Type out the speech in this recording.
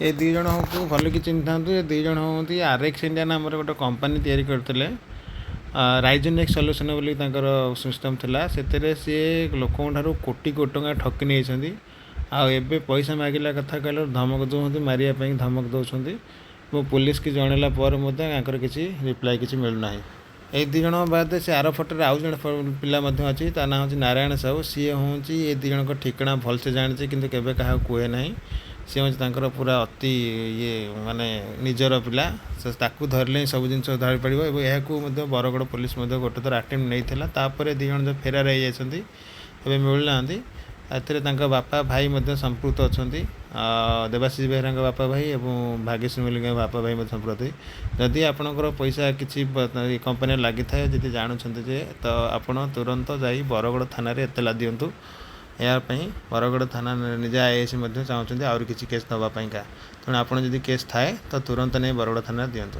ଏ ଦୁଇ ଜଣଙ୍କୁ ଭଲକି ଚିହ୍ନିଥାନ୍ତୁ। ଏ ଦୁଇ ଜଣ ହୁଅନ୍ତି ଆର୍ଏକ୍ସ ଇଣ୍ଡିଆ ନାମରେ ଗୋଟେ କମ୍ପାନୀ ତିଆରି କରିଥିଲେ। ରାଇଜନ୍ ଏକ୍ସ ସଲ୍ୟୁସନ୍ ବୋଲି ତାଙ୍କର ସିଷ୍ଟମ୍ ଥିଲା। ସେଥିରେ ସିଏ ଲୋକଙ୍କ ଠାରୁ କୋଟି କୋଟି ଟଙ୍କା ଠକି ନେଇଛନ୍ତି। ଆଉ ଏବେ ପଇସା ମାଗିଲା କଥା କହିଲେ ଧମକ ଦେଉଛନ୍ତି, ମାରିବା ପାଇଁ ଧମକ ଦେଉଛନ୍ତି ଏବଂ ପୋଲିସକି ଜଣାଇଲା ପରେ ମଧ୍ୟ ତାଙ୍କର କିଛି ରିପ୍ଲାଏ କିଛି ମିଳୁନାହିଁ। ଏଇ ଦୁଇ ଜଣ ବାଦେ ସେ ଆର ଫଟୋରେ ଆଉ ଜଣେ ପିଲା ମଧ୍ୟ ଅଛି, ତା ନାଁ ହେଉଛି ନାରାୟଣ ସାହୁ। ସିଏ ହେଉଛି ଏ ଦୁଇ ଜଣଙ୍କ ଠିକଣା ଭଲସେ ଜାଣିଛି, କିନ୍ତୁ କେବେ କାହାକୁ କୁହେ ନାହିଁ। ସିଏ ହେଉଛି ତାଙ୍କର ପୁରା ଅତି ଇଏ, ମାନେ ନିଜର ପିଲା। ସେ ତାକୁ ଧରିଲେ ହିଁ ସବୁ ଜିନିଷ ଧରିପାରିବ। ଏବଂ ଏହାକୁ ମଧ୍ୟ ବରଗଡ଼ ପୋଲିସ ମଧ୍ୟ ଗୋଟେ ଥର ଆଟେମ୍ପ୍ଟ ନେଇଥିଲା। ତାପରେ ଦୁଇ ଜଣ ଯେଉଁ ଫେରାର ହେଇଯାଇଛନ୍ତି, ଏବେ ମିଳୁନାହାନ୍ତି। ଏଥିରେ ତାଙ୍କ ବାପା ଭାଇ ମଧ୍ୟ ସମ୍ପୃକ୍ତ ଅଛନ୍ତି। ଦେବାଶିଷ ବେହେରାଙ୍କ ବାପା ଭାଇ ଏବଂ ଭାଗ୍ୟଶ୍ରୀ ମଲ୍ଲିକଙ୍କ ବାପା ଭାଇ ମଧ୍ୟ ସମ୍ପୃକ୍ତ। ଯଦି ଆପଣଙ୍କର ପଇସା କିଛି କମ୍ପାନୀରେ ଲାଗିଥାଏ, ଯଦି ଜାଣୁଛନ୍ତି ଯେ, ତ ଆପଣ ତୁରନ୍ତ ଯାଇ ବରଗଡ଼ ଥାନାରେ ଏତଲା ଦିଅନ୍ତୁ। ଏହା ପାଇଁ ବରଗଡ଼ ଥାନା ନିଜେ ଆଇଆଇସି ମଧ୍ୟ ଚାହୁଁଛନ୍ତି ଆହୁରି କିଛି କେସ୍ ଦେବା ପାଇଁକା। ତେଣୁ ଆପଣ ଯଦି କେସ୍ ଥାଏ, ତ ତୁରନ୍ତ ନେଇ ବରଗଡ଼ ଥାନାରେ ଦିଅନ୍ତୁ।